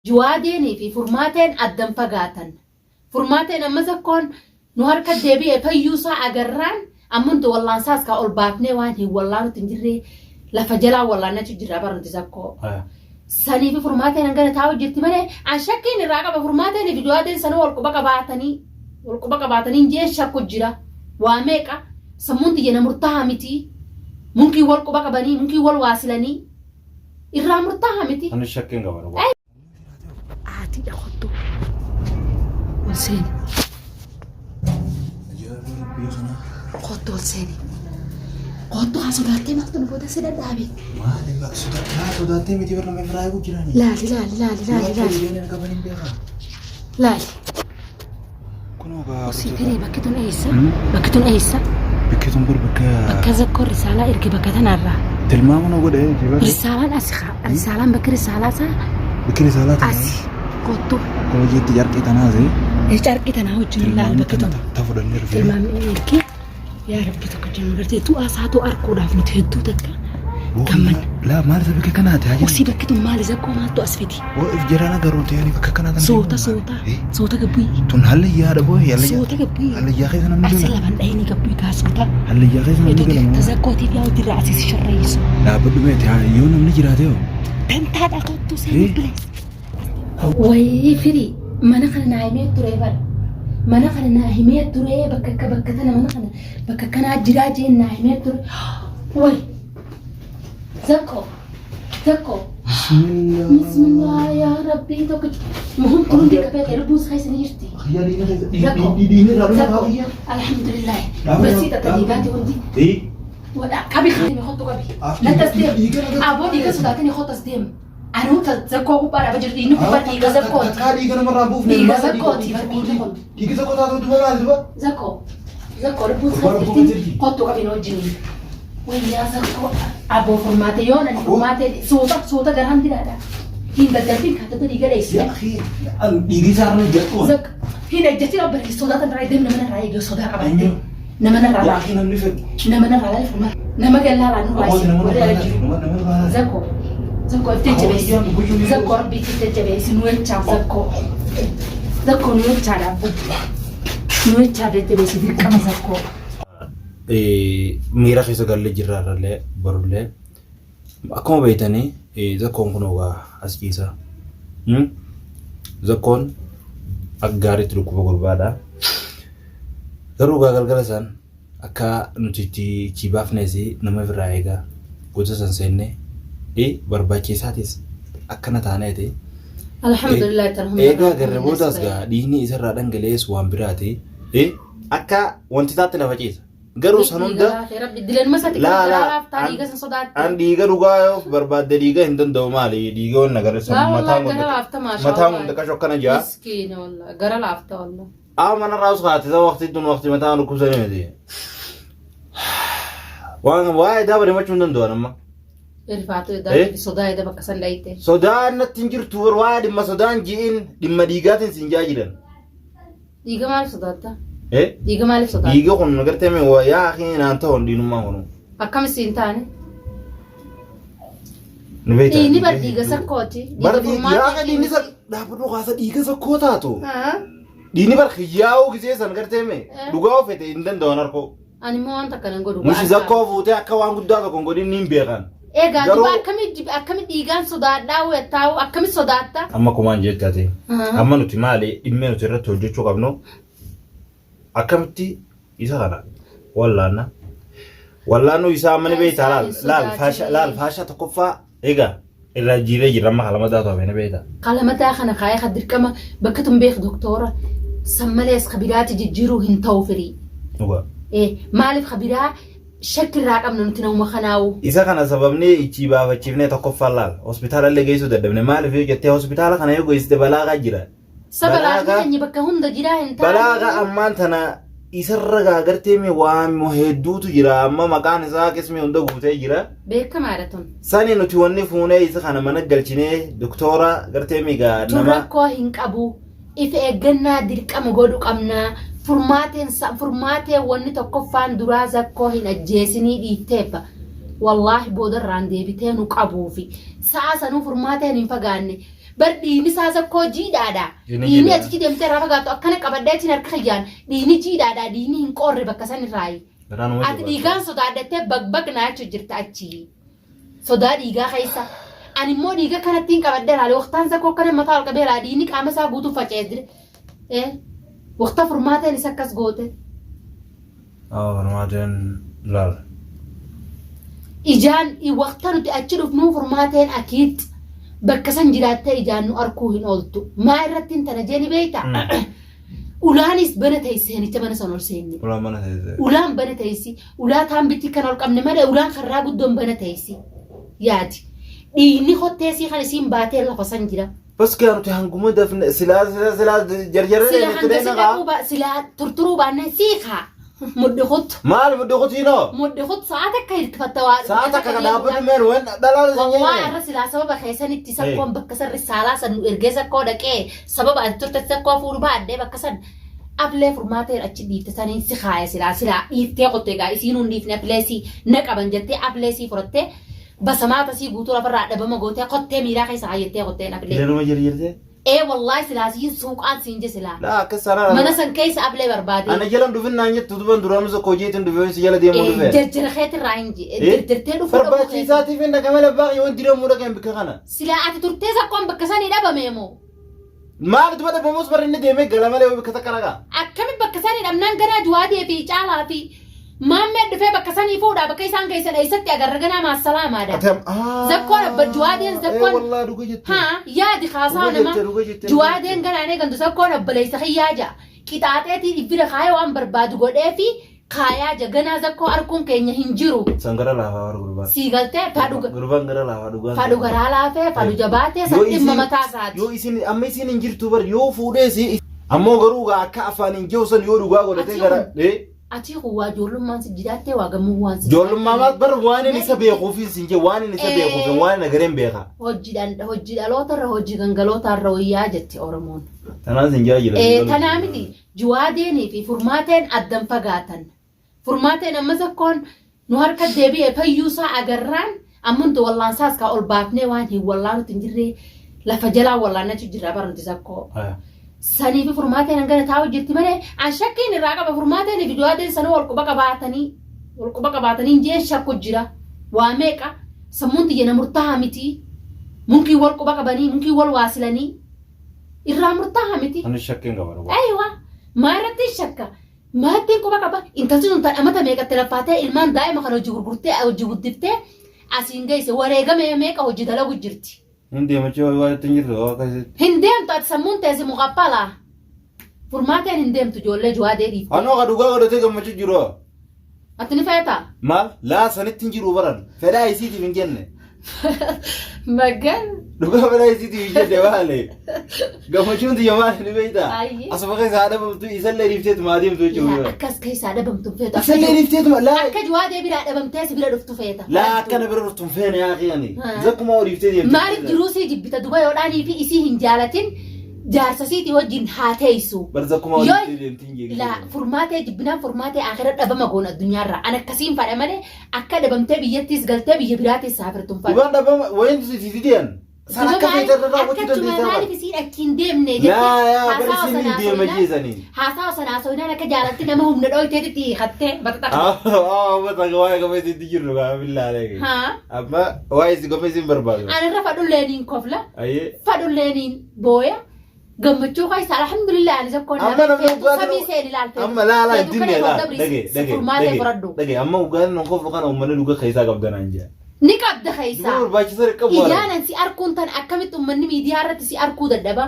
Juwaadeenii fi Furmaateen addan fagaatan. Furmaateen amma zakkoon nu harka deebi'e fayyuusaa agarraan amma nuti wallaansaas kaa ol baafnee waan hin wallaanutti hin jirree lafa jalaa wallaannachu jirra bara nuti zakkoo. Sanii fi Furmaateen hangana taa'u jirti malee an shakkiin irraa qaba Furmaateen fi Juwaadeen sanuu wal quba qabaatanii wal quba qabaatanii hin jeen shakku jira. Waa meeqa sammuun tiyya na murtaa'a miti. Munkiin wal quba qabanii munkiin wal waasilanii. Irraa murtaaha miti. Ani shakkiin qaba dhugaa. Haatiidha kottu. Ol seeni. Kottu ol seeni. Kottu haa sodaattee maaltu nu booda si dhadhaabe. Maali bakka sodaatee sodaattee miti barra mee firaa eeguu jirani. Laali laali laali laali laali. Yoo qaban hin beekaa. Laali. Kunoo gaa Usii firii bakki tun eessa? Bakki tun eessa? Bakki tun bar bakka Bakka zakkoon risaalaa erge bakka tanarraa. tilmaama nu godhe jibara. Risaalaan asi haa. Risaalaan bakki risaalaa isaa Bakki risaalaa tanaa asi. Kottu. akkuma jetti carqii tanaas Carqii tanaa wajjin ilaali tilmaamni bakki tana tun. ta fudhannee dhufee. Tilmaamni erge yaa rabbi tokko jennu gartee du'aa isaatu arkuudhaaf nuti hedduu takka gammanna. Laa maal isa bakka kanaati haa Usii bakki tun maali zakkoo maaltu as fidi? Boo if jiraan agaruu ta'anii bakka kanaa tan Soota soota soota gabbii Tun hallayyaadha boo hallayyaa. soota gabbii Hallayyaa keessa namni asi gala. lafan dhahini gabbii kaa soota. Hallayyaa keessa namni Eto gala moo? tazakkootiif yaa hojii irraa asii si sharreessu. Dhaabbadhu meeti yoo namni jiraate hoo? Dantaadha kottu seenii Eh? bilees. Wayii firii mana kana naa himee ture bara. Mana kana naa himee ture bakka akka bakka tana mana kana bakka kanaa jiraa jeen naa himee ture. Wayi zakko zakko. Bismillah. Bismillah yaa rabbii tokko muhum kun hundi qabee ta'e lubbuun isaa keessa ni jirti. Xiyyaa dhiigni keessa Zakko. dhiigni irraa dhufa Zakko. xiyyaa. Alhamdulillah. Dhaaba, Basii takka dhaaba. dhiigaati hundi. Eh? Wadha qabi qabi kottu qabi. Ah, Nattas deem. dhiiga nagartuu. Aboo dhiiga sodaatanii kottas deem. Anuu ta zakkoo gubbaa dhaaba jirti inni gubbaa dhiiga zakkooti. Takkaa dhiiga namarraa buufne. Dhiiga zakkooti bar dhiigni kun. Dhiiga zakkoo taatu duba maali duba? Zakkoo. Zakkoo lubbuun Gubbaa isaa lubbuun jirti jirti. kottu qabi na wajjiniin. Wayyaa zakkoo aboo furmaate yoo nani furmaate suuta suuta garaan diraadha. Hin daddarbin kaatota dhiiga dheessite. Yaa akhi dhiigi isaa irra jedhu. Zakka hin ejjetin obboleessi sodaatan irraa deem nama narraa eegee sodaa qabatte. Eenyu? Nama narraa Yaa laala. akhi namni fedhu. Nama narraa laala furmaate. Nama gallaa laa nurraa Abbooti isin nama warri ala nurraa jiru. nama nama nurraa Zakko. Zakko itti jajjabeessi. Zakko rabbi itti jajjabeessi nu jechaaf zakko. Zakko nu jechaadha abbo. Nu jechaaf jajjabeessi dirqama zakko. Miira keessa gallee jirra irrallee barullee akkuma beektanii zakkoon kun ogaa as ciisa. Zakkoon akka gaariitti dhukkuba gurbaadha. Garuu gaa galgala isaan Akka nuti itti achii baafnes nama irraa eegaa gosa san seenne barbaachiisaatis akkana taaneeti. Alhamdulillah tan hunda Eegaa garre boodaas gaa dhiigni isarraa dhangala'ees waan biraati. Akka wanti taatti lafa ciisa. Garuu san hunda Rabbi dilanuma isaatti laa garaa laa laaftaa dhiiga san sodaatte. an dhiiga dhugaa yoo barbaadde dhiiga hin danda'u maali dhiiga wanna gara Laa wallahi mataan gara hunda laafta maashaa mataan Allah. hunda qasho akkana jaa. Miskiina wallahi gara laafta wallahi. Aa mana irraa us kaate isa waqtii tun waqtii mataa dhukkubsanii miti. Waan waa'ee daa barimachuu hin danda'an amma. Rifaatu Eh? edaa sodaa edaa bakka san dhayite. Sodaan natti hin jirtu bar waa'ee dhimma sodaan ji'in dhimma dhiigaatiin siin jaa jiran. Dhiiga maaliif sodaatta? Eh? Dhiiga maaliif sodaatta? Dhiiga kun gartee mee waa yaa akii naan ta'uun dhiinummaan kun. Akkam siin taane? Ni beektaa? Dhiigni bar dhiiga sakkooti. Bar Dhiiga dhiiga yaa akii dhiigni furmaata. sa dhaabbadhu kaasa dhiiga sakkoo taatu. Dhiigni bar kiyyaa'uu gisee san gartee mee dhugaa ofete hin danda'an harkoo. Ani immoo waan takka nan godhu. Mushi zakkoo fuutee akka waan guddaa tokko hin godhin niin beekan. Egaa Garuu- duba akkami akkami dhiigaan sodaadhaa taa'u akkami sodaatta? Amma kumaan jechaati. Amma nuti maali dhimma nuti irratti hojjechuu qabnu akkamitti isa kana wallaanna. Wallaannuu isaa amma ni beektaa laal laal faasha laal faasha tokkoffaa egaa irraa jiiree jirra amma kalamataa to'ame ni beektaa. Qalamataa kana kaayee ka dirqama bakka tun beek doktoora san malees ka biraati jijjiiruu hin ta'u firii. Dhugaa. Eh, maaliif ka biraa shakki irraa qabna nuti namuma kanaa'u. Isa kana sababni ichi baafachiifnee tokkoffaan laal hospitaala illee geessuu dadhabne maaliif yoo jettee hospitaala kana yoo geessite balaagaa jira. Saba laafni Balaagaa keenya bakka hunda jiraa hin balaagaa taanu. ammaan tana isarra gaagartee mee waan hedduutu jira amma maqaan isaa qismii hunda guutee jira. Beekamaadha tun. Sani nuti wanni fuunee isa kana mana galchinee doktora gartee migaa Tun nama rakkoo hin qabu. If eeggannaa dirqama godhu qabna. Furmaateen furmaateen wanni tokkoffaan duraa zakkoo hin ajjeesinii dhiitteebba. Wallaahi boodarraan deebitee nu qabuufi. Sa'a sanuu furmaateen hin fagaanne. Bar dhiigni isaa zakkoo jiidhaadha. Dhiigni Dhiigni jiidhaadha. achitti deemtee irraa fagaattu akkana qabadhee achiin harka kiyyaan dhiigni jiidhaadha. Dhiigni hin qoorre bakka san irraayi. Garaan uma Ati jabaata. dhiigaan sodaadhattee bagbag naa jechuu jirta achii. Sodaa dhiigaa keessa. Ani immoo dhiiga kanattiin qabadhee laale waqtaan zakkoo akkana mataa ol qabee laa dhiigni qaama isaa guutuu faca'ee jira. Eh waqta furmaateen isa akkas goote. Haa furmaateen laal. Ijaan waqta nuti achi dhufnuu furmaateen akiit bakka san jiraattee ijaan nu arkuu hin ooltu. Maa irratti hin tana jeeni beekta? Ulaanis bana teessi seenicha mana san ol seenne. Ulaan mana teessee. Ulaan bana teessi. Ulaa taan bitti kan ol qabne malee ulaan karraa guddoon bana teessi. Yaadi. Dhiigni kotteesii kan isiin baatee lafa san jira. Bas gaa nuti hanguma dafne silaa silaa silaa jarjarree Sila nuti hanga si deena kaa. dhaquu silaa turturuu baannaan sii kaa. Mudhi kuttu. Maal mudhi kutiinoo? Mudhi kuttu sa'a takka hirkifatta waa. Sa'a takka ka dhaabbatu meen waan dhalaa isin Wallaahi jenne. har'a silaa sababa keessanitti sakkoon bakka san risaalaa san nu ergee sakkoo dhaqee sababa ati turte sakkoo fuudhu baadhee bakka san ablee furmaateen achi dhiifte saniin si kaaya silaa silaa dhiiftee qotte egaa isiin hun dhiifne ablee si na qaban jettee ablee sii furattee basamaata sii guutuu lafarraa dhabama gootee kottee miiraa keessa kaayyattee qotteen ablee. Ilanuma jirjirtee? Ee wallaahi silaa siin suuqaan siin je silaa. Laa akkas sanaa. Mana san keessa ablee barbaadee. Ana jalan dhufin naan jettu duban duraanuu tokko hojiitiin dhufee si jala deemuu dhufee. Jarjara keetirraa hin je. Jarjartee dhufuu dhabuu keetii. Barbaachisaatiif hin dhaqame labbaa yoo hin diramuu dhaqeen bikka kana. Silaa ati turtee sakkoon bakka sanii dhabame moo? Maal duba dhabamus barri inni deemee gala malee bakka takka dhaqa. Akkami bakka sanii dhabnaan ganaa Juwaadee fi Caalaa fi Maammee dhufee bakka sanii fuudhaa bakka isaan geessan eessatti agarra ganaa maassalaamaadha. Zakkoon abba Juwaadeen zakkoon Wallaa dhuga jette. haa yaadi haasaa Dhuga namaa jette, dhuga jette, Juwaadeen ganaan eegantu zakkoon obboleessa kiyyaa ja'a. Qixaaxeetii dhibbira kaayee waan barbaadu godhee fi kaayaa ja ganaa zakkoo arguun keenya hin jiru. San gara laafaa warra gurbaan. Sii galtee fadhu Gurbaan gara laafaa dhugaan. fadhu garaa laafee fadhu jabaatee san Yoo dhimma isin- mataa isaati. Yoo isin amma isin hin jirtu bar yoo fuudhees ammoo garuu gaa akka afaan hin jiru san yoo dhugaa godhatee Ati gara. kun- Atii kun waa ijoollummaan si jiraattee waa gammuu waan si Ijoollummaa maal bar waan inni isa beekuuf sin jee waan inni isa beekuuf waan inni agareen beeka. Hojii dhalootarra hojii gangalootarra wayyaa jetti Oromoon. Tanaan sin jaa jira. Tanaa miti Juwaadeenii fi furmaateen addan fagaatan. Furmaateen amma zakkoon nu harka deebi'e fayyuusaa agarraan ammuntu wallaansaas kaa ol baafnee waan hin wallaanutti hin jirree lafa jalaa wallaannachuu jirra bara nuti zakkoo. Sanii fi furmaateen hangana taa'u jirti malee an shakkiin irraa qaba furmaateen fi juwaadeen sanuu wal quba qabaatanii wal quba qabaatanii hin jeen shakku jira. Waa meeqa sammuun tiyya na murtaa'a miti. Munkii wal quba qabanii munkii wal waasilanii irraa murtaa'a miti. Ani shakkiin qaba dhugaa. Aywa maa irratti shakka maattiin quba qaba intalti sun tan amata meeqatti laffaatee ilmaan daa'ima kana hojii gurgurtee hojii guddiftee asiin geesse wareegame meeqa hojii dalagu jirti. Hin deemachuu waa itti hin jirtu akkasitti. Hin deemtu ati sammuun teessi muqaffala. Furmaateen hin deemtu ijoollee juwaadee dhiifte. Anoo ka dhugaa godhatee gammachuu jiru. Ati ni feetaa? Maal laa sanitti hin jiru baran fedhaa isiitiif hin jenne. Magan. Dhugaa fedhaa isiitiif hin jenne maali? Gammachuun tiyya maali ni beektaa? Ayyee. Asuma keessa haadha bamtu isallee dhiifteetu maa deemtu jechuudha. Akkas keessaa dhabamtu hin feetu. Isallee dhiifteetu laa Akka juwaadee biraa dhabamtee si bira dhuftu feeta. laa akkana bira dhuftu hin feene yaa qiyani. Haa. Zakkumaa dhiiftee deemtu. Maaliif jiruu sii jibbita duba yoodhaanii fi isii hin jaalatin jaarsa siiti wajjin haa teessu. Bar zakkumaa Yoo- dhiiftee deemti hin jeeqin. Laa furmaatee jibbinaan furmaatee akira dhabama goona addunyaarraa. An akkasiin fadha malee akka dhabamtee biyyattiis galtee biyya biraattis saafirtu hin fadhu. Dhugaan dhabama wayin si diyan. San akka feete irra raawwachuu Akkachuma dandeessaa maaliif bara. isiin achi hin deemne Laa yaa bar haasawa isiin hin sanaa deema soinaan jeesanii. haasawa sanaa soinaan akka jaalatti nama humna dhooyteetitti hiikattee baxaxa. Amma waa'ee gama isiitti jirru gaa billaalee. Haa. Amma waa'ee isin gama isin barbaadu. Ani irra fadhulleeniin kofla Ayyee. fadhulleeniin booya gammachuu keessa alhamdulillah ani zakkoon Amma namni feetu samii seen ilaalfeetu. Amma laa laa Feetu dinne kana laa dabri dhage dhage furmaatee dhage fudhadhu. dhage amma ugaan non koflu kana uummanni dhuga keessaa qabdanaan jira. Ni qabda Duba keessaa. barbaachisa qabu. Ijaanan si arkuun tan akkamitti uummanni miidiyaa irratti si arkuu dadhaba.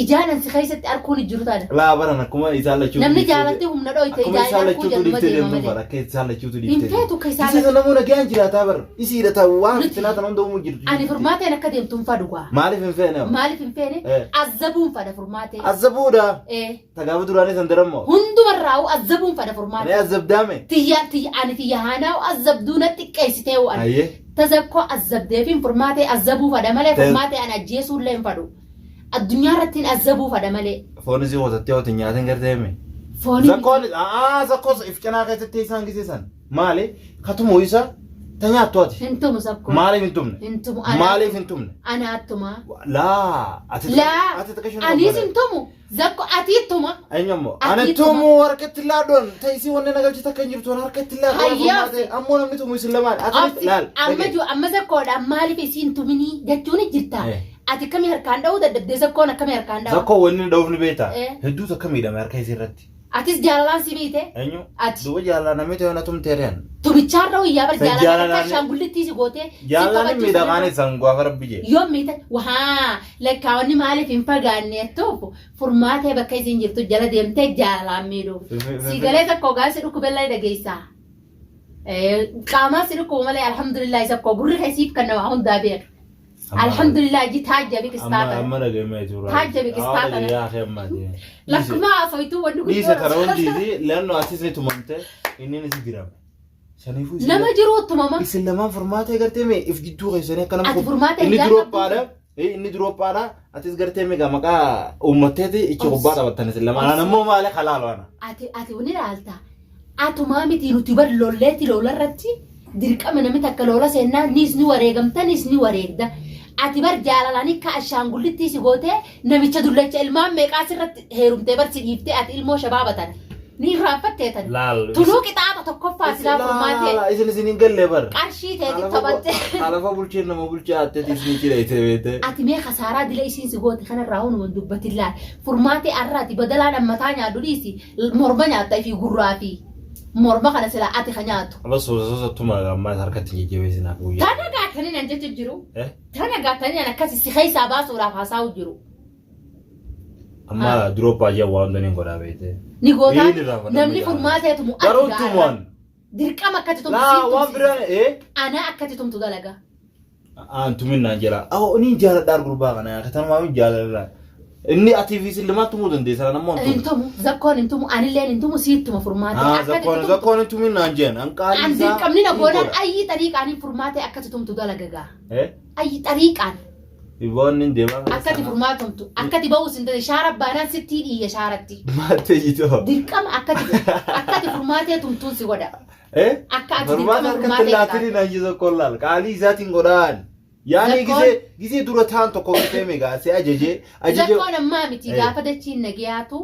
Ijaanan si keessatti arkuun hin jiru tana. Laa baran akkuma isaan lachuu. Namni jaalatti humna dhoyte Akkuma ijaan isaan arkuu lachuutu jaluma dhiiftee deema deemtu malee. fara akka isaan lachuutu Hin dhiiftee. feetu akka isaan Isiisa namoota nagaan jiraataa bara. Isiidha ta'u waan Nuti- fitinaa tan hunda uumuu jirtu. Ani furmaateen akka deemtu hin fadhu gaa. Maaliif hin feene? Maaliif hin feene? Eh. Azzabuun fadha furmaatee. Azzabuudha. Eh. Tagaafa duraanii san darammoo. Hundumarraa'u azzabuun fadha Ani furmaatee. azzabdaame. Tiyya tiyya ani tiyya haanaa'u azzabduu na xiqqeessitee ani. Ayyee. Tazakkoo azzabdeefiin furmaatee azzabuu fadha malee Te- furmaatee ani ajjeesuullee hin fadhu. Addunyaa irratti azzabuu fadha malee. Foon isii qotattee otoo nyaatin gartee hime. Foonii Zakkoon aa zakkoos if cinaa keessatti isaan gisiisan. Maali? Katumoo isa Ta nyaattu ati. Hin tumu sakkoo. Maaliif hin tumne? Hin tumu. Maaliif hin tumne? Anaatuma. Laa ati Laa ati xiqqeessuun anis hin tumu. Zakko ati tuma. Eenyu ammoo? Ati Ani tuma. tumu harkatti laaddoon ta'isii wanni na galchi takka hin jirtu ani harkatti laaddoon Hayyaa furmaatee ammoo namni tumu isin lamaan ati Obsi laal amma dhaga'i. ju amma zakkoodha maaliif isiin tuminii jechuun jirta. Eh. Ati akkamii harkaan dha'uu dadhabdee zakkoon akkamii harkaan dha'u? Zakkoo wanni dha'uuf ni beektaa? Eh. Hedduu takka miidhame harka isii irratti. Atis jaalalaan si miite? Eenyu? Ati. Duuba jaalalaa namni ta'e na tumtee reen. Tumichaan dha'u yaa bar San jaalalaan akka jaalalaan- ashaangullitti si gootee si Jaalallaan taphachiisu miidhamaan isaan gaafa rabbi jee. Yoom miite? Wahaa lakkaawwanni maaliif hin fagaanne jettuuf furmaatee bakka isiin jirtu jala deemtee jaalalaan miidhuuf. Si galee tokko gaa si dhukkubellee dhageessaa. Qaamaa si dhukkuba malee alhamdulillah isa koo gurri kee siif kan nama hundaa beeka. Alhamdulillah ji taajjabi Amma kistaata. amma dhaga'ee tura. Taajjabi kistaata. Yaa akhi amma. Lakkumaa haasawaituu wanni Dhiisa guddoo. tara hundi leanno atis ni tumamte inni ni si dirame. Saniifuu isin Nama jiruu tumama. isin lamaan furmaatee gartee mee if jidduu keessanii akka nama Ati furmaatee inni hin duroophaadha. Inni duroophaadha. Atis gartee mee maqaa uummatteeti ichi kubbaa taphattan isin lamaan. Anaan ammoo maali halaal waana. Ati ati wani ilaalta. Atumaa miti nuti bar lolleetti lolarratti dirqama namni takka lola seennaa niis ni wareegamta niis ni wareegda. Ati bar jaalalaan akka ashaangullitti si gootee namicha dullacha ilmaan meeqaa sirratti heerumtee bar si dhiiftee ati ilmoo shabaaba tana. Ni irraanfattee tana. Laal. Tunuu qixaaxa tokkoffaa silaa furmaatee Laala isin isin hin galle bar. qarshii teeti taphattee. Halafa bulcheen nama bulchee atteeti isin jira itee beete. Ati mee kasaaraa dila isiin si goote kanarraa hunuman dubbatin laal. Furmaatee arraati badalaan ammataa nyaadhu dhiisi morma nyaatta fi gurraa fi morma kana silaa ati ka nyaattu. Amma soosa soosa tuma ammaa harkatti jajjabeessin akka guyyaa. Tana gaatanii nan jechu jiru. Eh? Tana gaatanii nan akkasi si keessaa baasuudhaaf haasa'u jiru. Amma durooppaa ji'a waan hunda ni godhaa beete. Ni gootaa Inni irraanfata namni guyyaa. furmaatee tumu ati Garuu gaara. tumuan. Dirqama akkati tumtu Laa siin waan tumsiisa. biraan ee. Anaa akkati tumtu dalaga. Aan tuminnaan jira. Awoo ni jaaladhaa gurbaa kana katanumaa jaaladhaa. Inni atii fi sillimaa tumuu dandeessa nammoo hin Hin tumu. tumu zakkoon hin tumu anilleen hin tumu siittuma furmaatee Ah akkati zakkoon tumtu. zakkoon hin tuminnaan jeen an qaalii An isaa. dirqamni na ni goonaan godha. ayyii xariiqaanii furmaatee akkati tumtu dalaga gaa. Eh? Ayyii xariiqaan. Iboonni hin deemaa. Akkati furmaatumtu akkati ba'uus hin dandeenye shaara baanaan sittii dhiyya shaaratti. Maattee jitoo. Dirqama akkati akkati furmaatee tumtuun si godha. Eh? Akka ati Furmaata dirqama harkatti furmaatee laatini naan jisa kollaal. Qaalii isaatiin godhaan. Yaani Zakkoon- gisee gisee dura taan tokko gartee meeqa si ajajee ajajee. Zakkoon ammaa miti Eh. gaafa dachiin nagiyaatu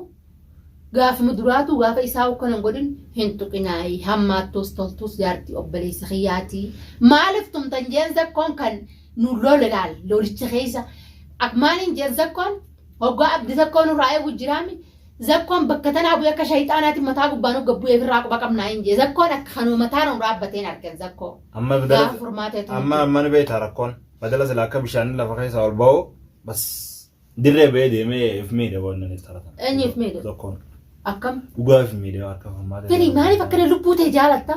gaafuma duraatu gaafa isaa ukkana hin godhin hin tuqinaayi hammaattuus toltuus jaartii obboleessa kiyyaatii maaliif tumtan jeen zakkoon kan nu lole laal lolicha keessa ak maaliin jeen zakkoon hoggaa abdi zakkoon irraa eegu jiraami zakkoon bakka tanaa bu'ee akka shayxaanaatti mataa gubbaa nu gabbu'ee ofirraa quba qabnaa hin jee zakkoon akka kanuma mataa nu dhaabbateen argan zakkoo Amma gaafa badala furmaatee amma amma ni beektaa rakkoon badala sila akka bishaanni lafa keessaa ol ba'u bas dirree ba'ee deemee if miidhe boonna ni tarata. Eenyu if miidhe? Zakkoon akkam dhugaa if miidhe harka furmaata. Fini maaliif akkana lubbuu ta'e jaalatta?